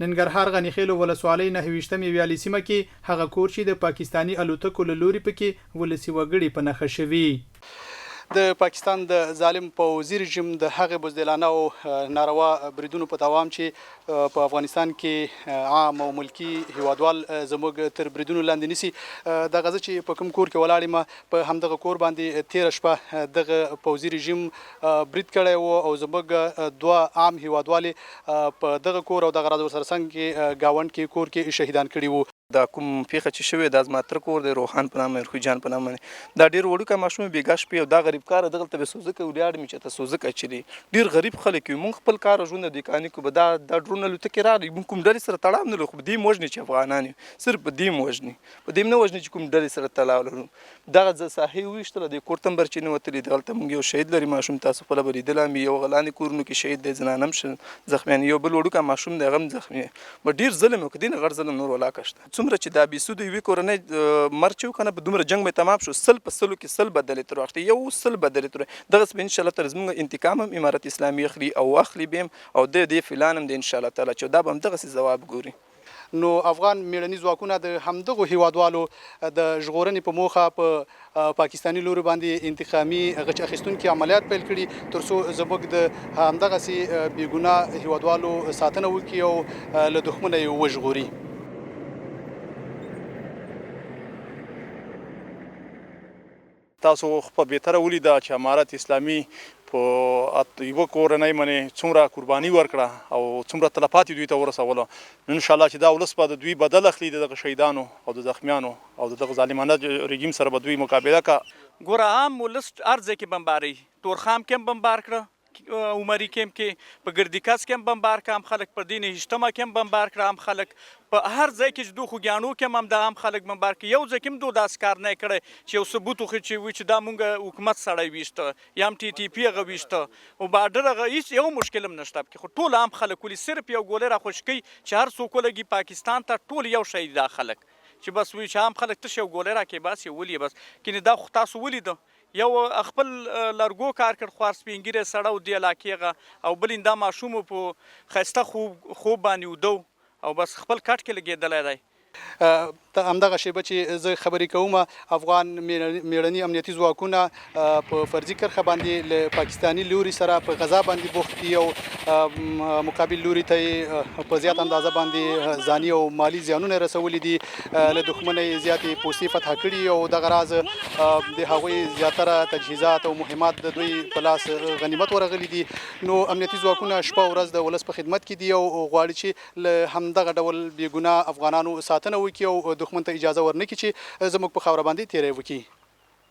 ننګرهار غنيخېلو ولسوالۍ 29 مې ویالې سیمه کې هغه کور چې د پاکستاني الوتکو له لوري پکې ولسي وګړي په نښه شوي. د پاکستان د ظالم پوځي رژیم د هغې بزدلانه او ناروا بریدونو په دوام چې په افغانستان کې عام او ملکي هیوادوال زموږ تر بریدونو لاندې نیسي، دغه زه چې په کوم کور کې ولاړ یم، په همدغه کور باندې تیره شپه دغه پوځي رژیم برید کړی و او زموږ دوه عام هیوادوال په دغه کور او دغه راز ورسره څنګ کې ګاونډ کې کور کې شهیدان کړي وو. دا کوم پیښه چې شوې دا زما تره کور دی، روښان په نامه، روحي جان په نامه باندې. دا ډیر وړوکی ماشوم بیګا شپې او دا غریب کار دغلته به سوزکه ولاړ مې چېرته سوزکه چلی. ډیر غریب خلک یو موږ، خپل کار او ژوند د دکاني کو به دا دا ډرون الوتکې راغلي، موږ کوم ډلې سره تړاو نه لرو، خو په دې مو وژني چې افغانان یو، صرف په دې مو وژني، په دې نه وژني چې کوم ډلې سره تړاو لرو. دغه ځه ساحې وویشتله، د کور ته هم برچې نه وتلي. دغلته موږ یو شهید لري ماشوم، تاسو خپله به لیدلی هم وي. یو هغه لاندې کورونو کې شهید دی، زنانه هم زخمیان، یو بل وړوکی ماشوم دی، هغه هم زخمي دی. به ډېر ظلم وکړ، دې نه غټ ظلم نور ولاکه شته. څومره چې دا بېسودو یوې کورنۍ مرګ چې وکړ نه، په دومره جنګ به تمام شو. 100 په 100 کې 100 بدلې تر واخیستې، 100 بدلې تر دغسې به انشاءالله تعالی زموږ انتقام هم امارت اسلامي اخلي او اخلي به هم، او د دې فلان هم دی انشاءالله تعالی چې دا به هم دغسې ځواب ګوري. نو افغان میړني ځواکونه د همدغو هیوادوالو د ژغورنې په موخه په پاکستاني لوري باندې انتقامي غچ اخیستونکي عملیات پیل کړي، ترڅو زموږ د همدغسې بېګناه هیوادوالو ساتنه وکړي او له دښمنه یې وژغوري. تاسو خو په بهتره ولیده چې امارت اسلامي په یوه کورنۍ باندې څومره قرباني ورکړه او څومره تلفات یې دوی ته ورسول. نو ان شاء الله چې دا ولس به د دوی بدل اخلي، د دغه شهیدانو او د زخمیانو او د دغه ظالمانه رژیم سره به دوی مقابله کا. ګوره، عام ولس هر ځای کې بمباري، تورخم کې هم بمبار کړه، عمري کیمپ کې، په ګردیکس کې هم بمبار کړه عام خلک، په دې نهشتمه کې هم بمبار کړه عام خلک، په هر ځای کې چې دو خوږیاڼو کې هم همدا عام خلک بمبار کړي. یو ځای کې هم دو داسې کار نه کړی چې یو ثبوت وښي چې وي چې دا مونږ حکومت سړی ویشته یا هم ټي ټي پي هغه ویشته او بارډر هغه، هیڅ یو مشکل هم نشته پکې. خو ټول عام خلک ولي صرف یو ګولۍ راخوشي کوي چې هر څوک ولګي پاکستان ته، ټول یو شی دا خلک چې بس وي چې عام خلک تش یو ګولۍ راکې بس یې ولي بس کینې. دا خو تاسو ولیده، یو خپل لرګو کار کړ، خوار سپینږیری سړی و دې علاقې هغه، او بل دا ماشوم په ښایسته خوب خوب باندې اوده او بس خپل کټ کې لګېدلی دی. ته همدغه شیبه چې زه خبرې کوم، افغان میړني امنیتي ځواکونه په فرضي کرښه باندې له پاکستاني لوري سره په غزا باندې بوخت دي او مقابل لوري ته یې په زیات اندازه باندې ځاني او مالي زیانونه رسولي دي. له دښمنه یې زیاتې پوستې فتح کړي او دغه راز د هغوی زیاتره تجهیزات او مهمات د دوی په لاس غنیمت ورغلي دي. نو امنیتي ځواکونه شپه او ورځ د ولس په خدمت کې دي او غواړي چې له همدغه ډول بې ګناه افغانانو ساتنه وکړي او دښمن ته اجازه ورنکړي چې زموږ په خاوره باندې تیری وکړي.